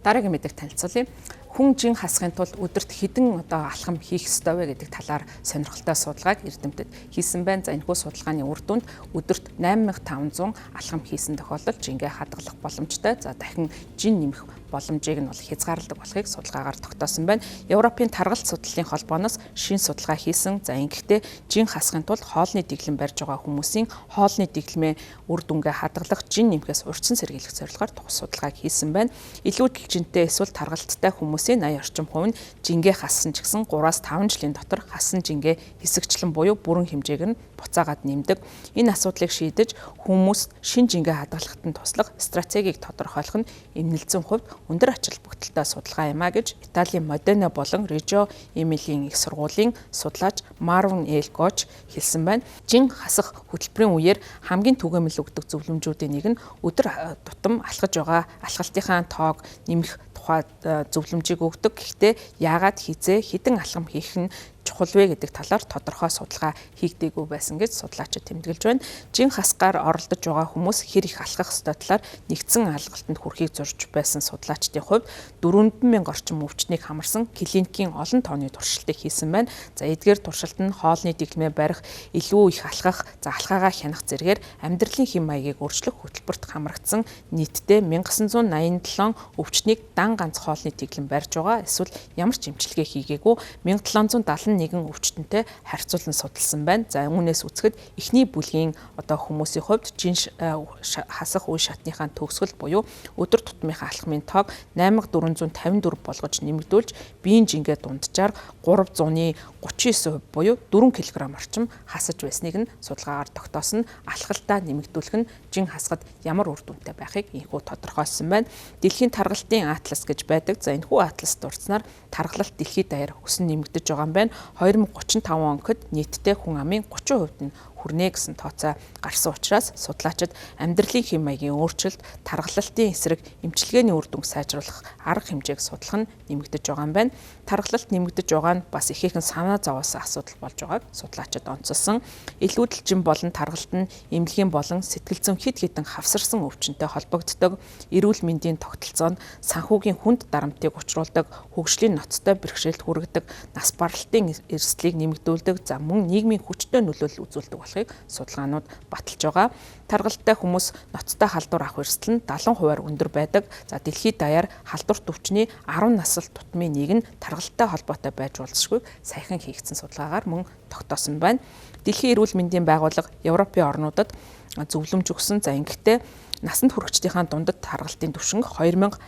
Дараагийн мэдээг танилцуулъя. Хүн жин хасахын тулд өдөрт хэдэн одоо алхам хийх ёстой вэ гэдэг талаар сонирхолтой судалгааг эрдэмтэд хийсэн байна. За, энэхүү судалгааны үр дүнд өдөрт 8500 алхам хийсэн тохиолдолд жингээ хадгалах боломжтой. За, дахин жин нэмэх боломжийг нь бол хязгаарладаг болохыг судалгаагаар тогтоосон байна. Европын таргалт судлалын холбооноос шин судалгаа хийсэн. За, ингэхдээ жин хасахын тулд хоолны дэглэм барьж байгаа хүмүүсийн хоолны дэглэмээ үр дүнгээ хадгалах, жин нэмэхээс урьдчилан сэргийлэх зорилгоор тус судалгааг хийсэн байна. Илүү жинтэй эсвэл таргалттай хүмүүсийн 80 орчим хувь нь жингээ хассан ч гэсэн 3-5 жилийн дотор хассан жингээ хэсэгчлэн буюу бүрэн хэмжээг нь буцаагаад нэмдэг. Энэ асуудлыг шийдэж хүмүүс шин жингээ хадгалахад нь туслах стратегийг тодорхойлох нь эмнэлзэн хувьд өндөр ач холбогдолтой судалгаа юм а гэж Италийн Модена болон Режо Эмилийн их сургуулийн судлаач Марвин Эл Гоч хэлсэн байна. Жин хасах хөтөлбөрийн үеэр хамгийн түгээмэл өгдөг зөвлөмжүүдийн нэг нь өдөр тутам алхаж байгаа алхалтынхаа тоог нэмэх тухай зөвлөмжийг өгдөг. Гэхдээ яагаад, хизээ, хэдэн алхам хийх нь чухал вэ гэдэг талаар тодорхой судалгаа хийгдээгүй байсан гэж судлаачид тэмдэглэж байна. Жин хасгаар оролдож байгаа хүмүүс хэр их алхах ёстой талаар нэгдсэн алгалтанд хүрэхийг зурж байсан судлаачдын хувьд 400,000 орчим өвчтнийг хамарсан клиникийн олон тооны туршилтыг хийсэн байна. За, эдгээр туршилт нь хоолны дэглэмээ барих, илүү их алхах, за алхаагаа хянах зэрэгээр амьдралын хэм маягийг өөрчлөх хөтөлбөрт хамрагдсан нийтдээ 1987 өвчтнийг дан ганц хоолны дэглэм барьж байгаа эсвэл ямар ч эмчилгээ хийгээгүй 1771 өвчтөнтэй харьцуулан судалсан байна. За, үүнээс үзэхэд эхний бүлгийн одоо хүмүүсийн хувьд жин хасах үе шатныхаа төгсгөл буюу өдөр тутмынхаа алхмын тоог 8454 болгож нэмэгдүүлж биеийн жингээ дунджаар 339% буюу 4 кг орчим хасаж байсныг нь судалгаагаар тогтоосон. Алхалтаа нэмэгдүүлэх нь жин хасахад ямар үр дүнтэй байхыг энэхүү тодорхойлсон байна. Дэлхийн таргалтын атлас гэж байдаг. За, энэхүү атлас дурдсанаар таргалалт дэлхийд даяар өсөн нэмэгдэж байгаа юм байна. 2035 он гэхэд нийтдээ хүн амын 30% нь хүрнэ гэсэн тооцоо гарсан учраас судлаачид амьдралын хэм маягийн өөрчлөлт, таргалалтын эсрэг эмчилгээний үр дүнг сайжруулах арга хэмжээг судлах нь нэмэгдэж байгаа юм байна. Таргалалт нэмэгдэж байгаа нь бас ихээхэн санаа зовоосон асуудал болж байгааг судлаачид онцолсон. Илүүдэлжин болон таргалт нь эмнэлгийн болон сэтгэл зүйн хэд хэдэн хавсарсан өвчнөд холбогддог, эрүүл мэндийн тогтолцоо нь санхүүгийн хүнд дарамтыг учруулдаг, хөгжлийн ноцтой бэрхшээлд хүргэдэг, нас баралтын эрсдлийг нэмэгдүүлдэг, за мөн нийгмийн хүчтэй нөлөөлөл үзүүлдэг болохыг судалгаанууд баталж байгаа. Таргалттай хүмүүс ноцтой халдвар авах эрсдэл нь 70%-аар өндөр байдаг. За, дэлхийд даяар халдварт өвчний 10 насалт тутмын нэг нь таргалттай холбоотой байж болзошгүйг саяхан хийгдсэн судалгаагаар мөн тогтоосон байна. Дэлхийн эрүүл мэндийн байгууллага Европын орнуудад зөвлөмж өгсөн. За, ингэхдээ насанд хүрэгчдийнхаа дундад таргалтын түвшинг 2025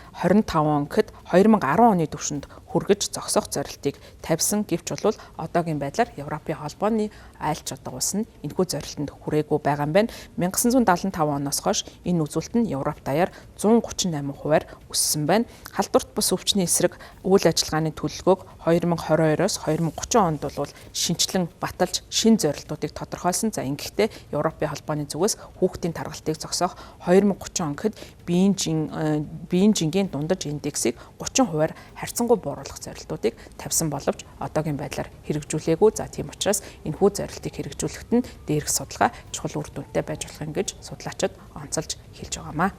он гэхэд 2010 оны түвшинд хүргэж зогсоох зорилтыг тавьсан. Гэвч бол одоогийн байдлаар Европын холбооны аль ч одоо улс нь энэхүү зорилтод хүрээгүй байгаа юм байна. 1975 оноос хойш энэ үзүүлэлт нь Европ даяар 138%-аар өссөн байна. Халдварт бус өвчний эсрэг үйл ажиллагааны төлөвлөгөөг 2022-оос 2030 онд бол шинэчлэн баталж шинэ зорилтуудыг тодорхойлсон. За, ингэхдээ Европын холбооны зүгээс хүүхдийн таргалтыг зогсоох, 2030 он гэхэд биеийн жингийн дундаж индексийг 30%-аар харьцангуй бууруулах зорилтуудыг тавьсан боловч одоогийн байдлаар хэрэгжүүлээгүй. За, тийм учраас энэхүү зорилтыг хэрэгжүүлэхэд нь дээрх судалгаа чухал үр дүнтэй байж болох юм гэж судлаачид онцолж хэлж байгаамаа.